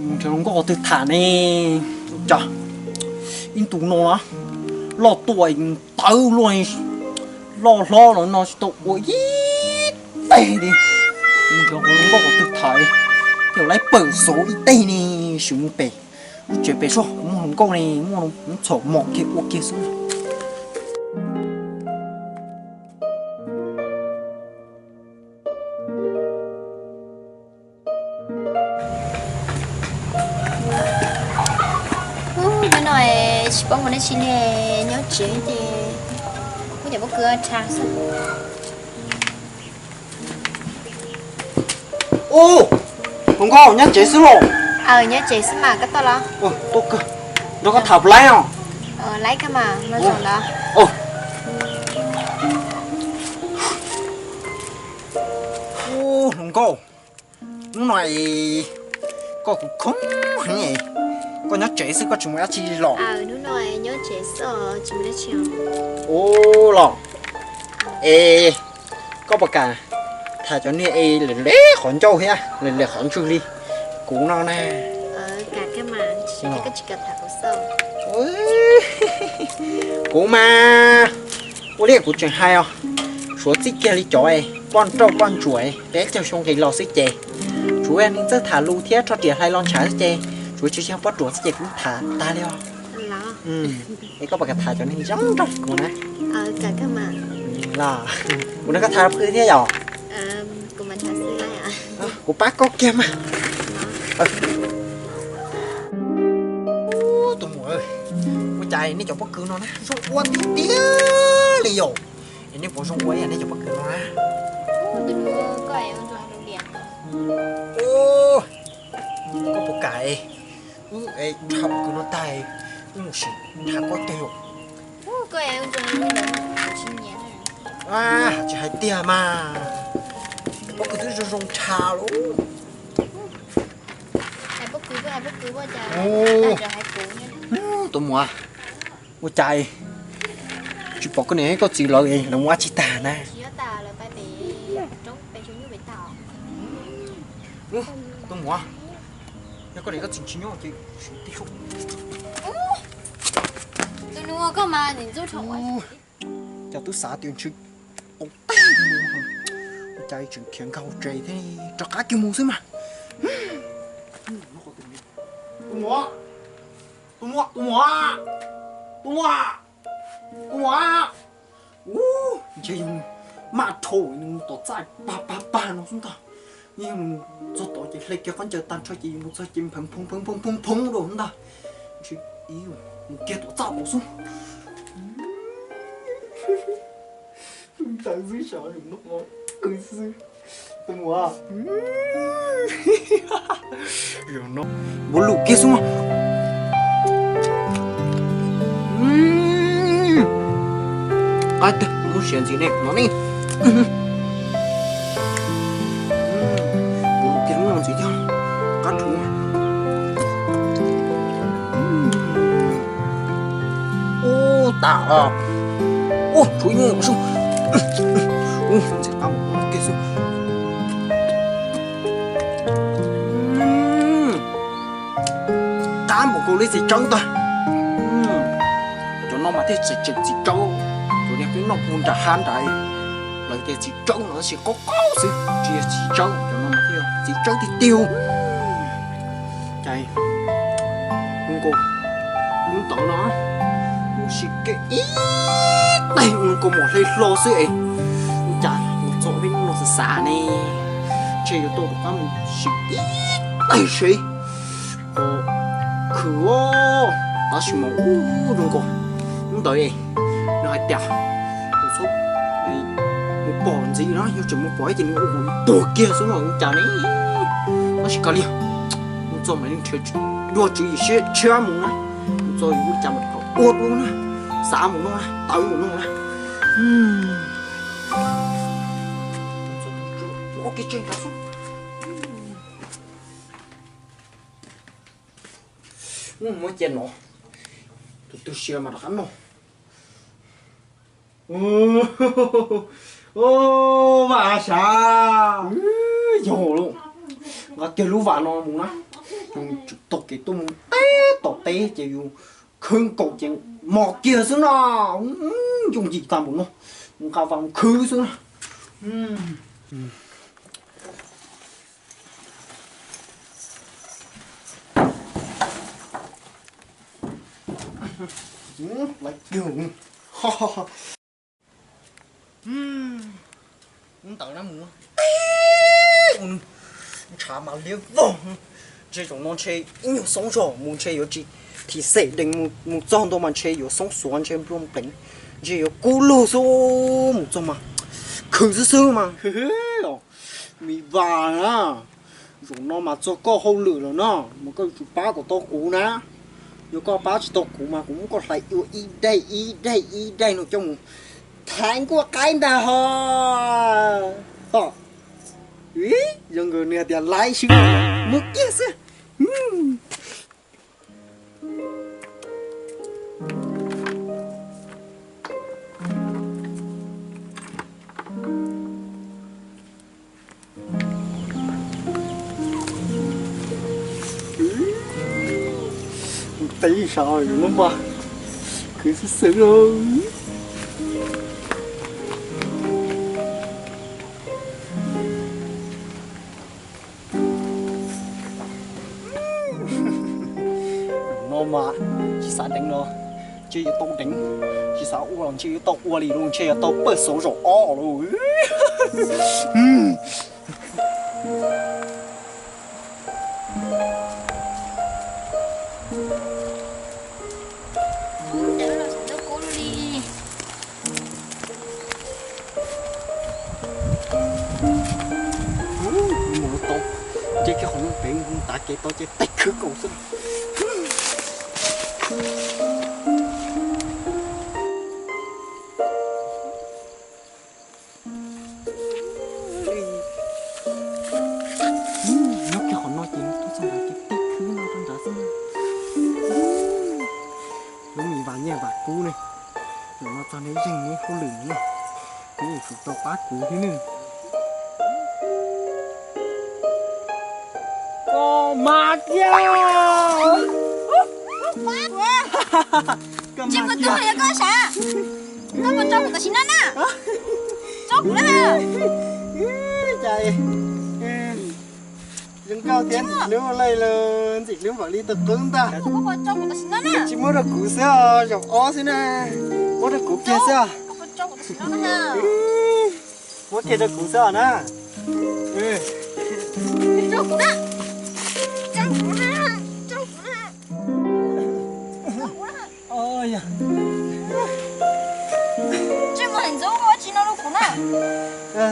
Nrhiav hluas nkauj qhov twg tham ne? Cas ib ntu no na, loj tuaj tawv luaj, loj hlob los no tsis tau ua ib teg li. Nrhiav hluas nkauj qhov twg tham, yog lawv pawm xov ib teg ne, sim mus pem, lub tsev pem soj muaj hluas nkauj ne, muaj txhom mom kiag ua kiag xwb. Hnub no tsis paub mus dab tsi li, nyob tsev ces muab cov pob kws rhaub xwb. Ub, hluas nkauj nyob tsev xwb los? Aw, nyob tsev xwb mas, koj tuaj los? Tuaj kawg, nrog koj tham puas laib os? Laib kawg mas, los zaum ntawd. Ub, hluas nkauj, hnub no koj kuv khoob heev, koj nyob tsev xwb koj tsis mus dab tsi los? Hnub no nyob tsev xwb tsis mus dab tsi. Ub los, es koj puas kam tham cov niag es lawv lawv qhov ncauj thiab lawv lawv qhov ntswg li kuv no na? Kuv mas, ua li kuv tseem hais os, suav txij kiag li cov poj nrauj poj ntsuam peb caug xyoo nqis los xwb ces tsuav neeg txawj tham lus thiab rho riam hlais los ntshav xwb ces tsuav tsis yog poj ruam xwb ces kuv tham tag li os. Es koj puas kam tham cov neeg zoo nraug li kuv na? Los, kuv nrog koj tham pw thiab yom? Kuv pab koj kiag mas. Tus muam, ua cas nej cov pob kws no na zoo ua tiag tiag li yom? Es nej puas zoo ua nej cov pob kws no na? Koj puas kam wb rhaub pob kws no tag, wb mus sim tham koj teg yom? Tsis hais tiag mas, pob kws twb zoo zoo nrhav lawm. Tus muam, ua cas tsis pom koj niam koj txiv lawv, lawv mus ua tsi tag na? Tus muam, yog koj niam koj txiv tsis nyob ces, cas twb xav tias ntshe tau tag, ua cas tseem khiav nkag hauv tsev thiab, rov qab kiag mus xwb mas. Tus muam, tus muam, tus muam, tus muam, tus muam. Ub, ntshe yog maj dhau nws mus tom txaj pag pag pag no xwb ntag. Yog nws txog tod ces hle kiag qhov ncaws tag nrho ces yus mus txog ces pheev phoov pheev phoov pheev phoov rau ntag. Ntshe mus kiag tom txaj tod xwb. Ntawd xwb, xyov yus noj qw xwb. Tus muam, npaum lus kiag xwb. Qab tag, lub siav ntxiv ne no ne. Npaum lus kiag lub no ntxiv thiab, qab rhuv. Ub, tas os. Ub, tshuav nyuj sub. Ub, ntxim qab mus no kiag xwb. Qab npaum nkaus li txiv tsawb ntag. Cov no mas thiaj tseem txiv tsawb. Cov niag peb noj pu nram hav nrad, lawv tias txiv tsawb no tab sis qaub qaub xwb, tsis yog txiv tsawb. Cov no mas thiaj txiv tsawb tiag tiag. Cas ua nkaus hnub ntawd no wb sim kiag ib teg ua nkaus mom hle hlo xwb es, ua cas mus txog peb hnub no xav xav ne, ntshe yuav tau rov qab mus sim ib teg seb puas khwv. Tab sis mas ub, zoo nkaus hnub ntawd nws hais tias nws txhob mus pom ntxiv na, yog tseem mus pom ces nws ua kuv tuag kiag xwb no ua cas ne. Tab sis kav liam, mus txog mam li nrhiav dua tswv yim siab tshiab mus na, mus txog yus ua cas mam li ua dua na, xav mus no na, tawv mus no na. Ua kiag tseem tas xwb. Muab cia no, tus twg siav mas rov qab noj. Vaj sav, yog lawm. Nqa kiag lub vas no mus na, yus tsis taug kev tuaj mus teb tom teb ces yus khwv nkaus ces mos kiag xwb no. Yooj yim tag npaum no, nqa vas mus khwv xwb na. Lawv kiag ntawd na mus, ntshav mas liab vog. Ntshe zaum no ntshe ib nyuag xoob zog mus ntshe yuav tsis thim xem dees, mus txog ntua mas ntshe yuav xoob xuav ntshe nplua pleev, ntshe yuav kub lug xwb. Mus txog mas khwv xwb xwb mas. Me vas na, zaum no mas txog koj hauj lwm lawm no, mas koj yuav tsum pab kom tau kuv na. Yog koj pab tsis tau kuv mas kuv muab koj hlais ua ib daim ib daim ib daim no coj mus thaiv nkuaj qaib ntag ho. Ho, zoo nkaus nws hais tias laib xwb, muab kiag xwb. Teb sav lub mas khwv xwb xwb lauj. No mas tsis xav deev los ntshe yuav tau deev, tsis xav ua los ntshe yuav tau ua li lauj, ntshe yuav tau pawj xauv zaum ob lauj. Mus tau, nce kiag qhov no pem mus tav kev tau ces tig khwv nkaus xwb. Nyob kiag qhov no ces tuaj txog ntawd ces tig khwv no rau nrad xwb. Lub me vas nyiaj vas kub ne, zaum no txog neb zeeg neb hauj lwm no, neb yuav tsum tau pab kuv thiab nawb. Koj mas tiag. Koj mas tiag. Koj mas tso kuv tam sim no na. Tso kuv na. Cas zoo nkauj thiab ntxim hlub ua luaj, ntxim hlub npaum li tus qub ntag. Tsis muab rau kuv xwb os, zaum ob xwb na. Muab rau kuv kiag xwb os. Muab kiag rau kuv xwb os na.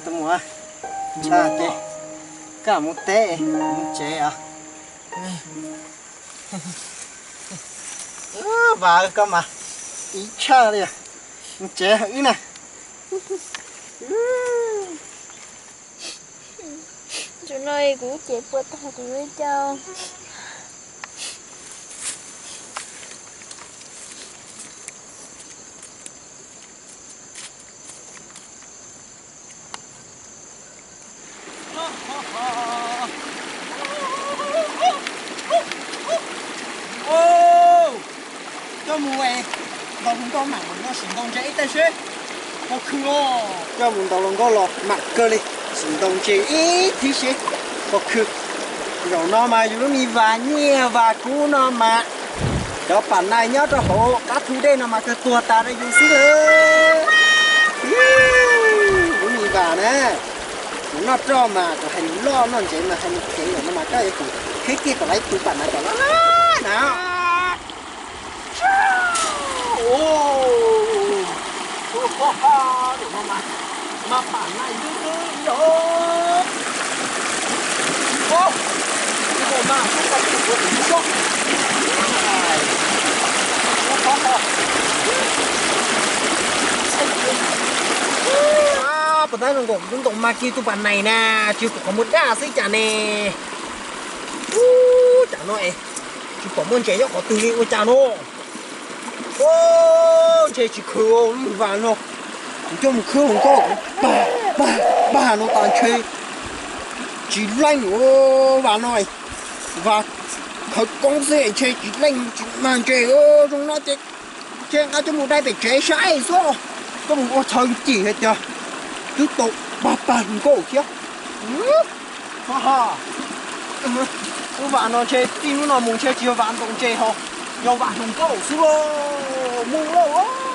Tus muam, ntshai ces koj mus teb, mus tsev os. Vas koj mas ib tshaj li, mus tsev wb na. Zaum no kuv ces puas tag kuv li cas. Coj mus ntaus hluas nkauj mam no sim ntaus ntses ib teg seb puas khw os. Coj mus ntaus hluas nkauj los mam kawg li, sim ntaus ntses ib thib seb puas khw. Zaum no mas yus lub me vas nyiaj vas kub no mas cov pam nais nyob rau hauv qab thu dej no mas kawg tuag tas rau yus xwb lawm. Lub me vas na, kuv noj roj mas kuv hais lus loj, noj ntses mas hais lus ceev, zaum no mas koj yuav tsum qhib kiag kom lawv tus pam nais kom loj na. Puas tab zoo nkaus ntaus mas kiag tus pam nais na, tsis pom qhov muag daj xwb cas ne. Ub, cas no es tsis pom muaj ntses nyob qhov twg li ua cas no. Ub, ntshe tsis khw lub vas no, kuv coj mus khwb hluas nkauj kuv pag pag pag no tas ntshe Tsis leej, vam no, vam khawv koob xwb ntshe tsis leej tsis mag ntses. Zoo no ces ntshe nqa coj mus dai pem tsev saib xwb. Koj mus ua chaw cim hais tias twb tau pag pag hluas nkauj thiab. Lub vam no ntshe txij hnub no mus ntshe tsis yog vam ntaus ntses ho, yog vam hluas nkauj xwb lauj. Mus lauj.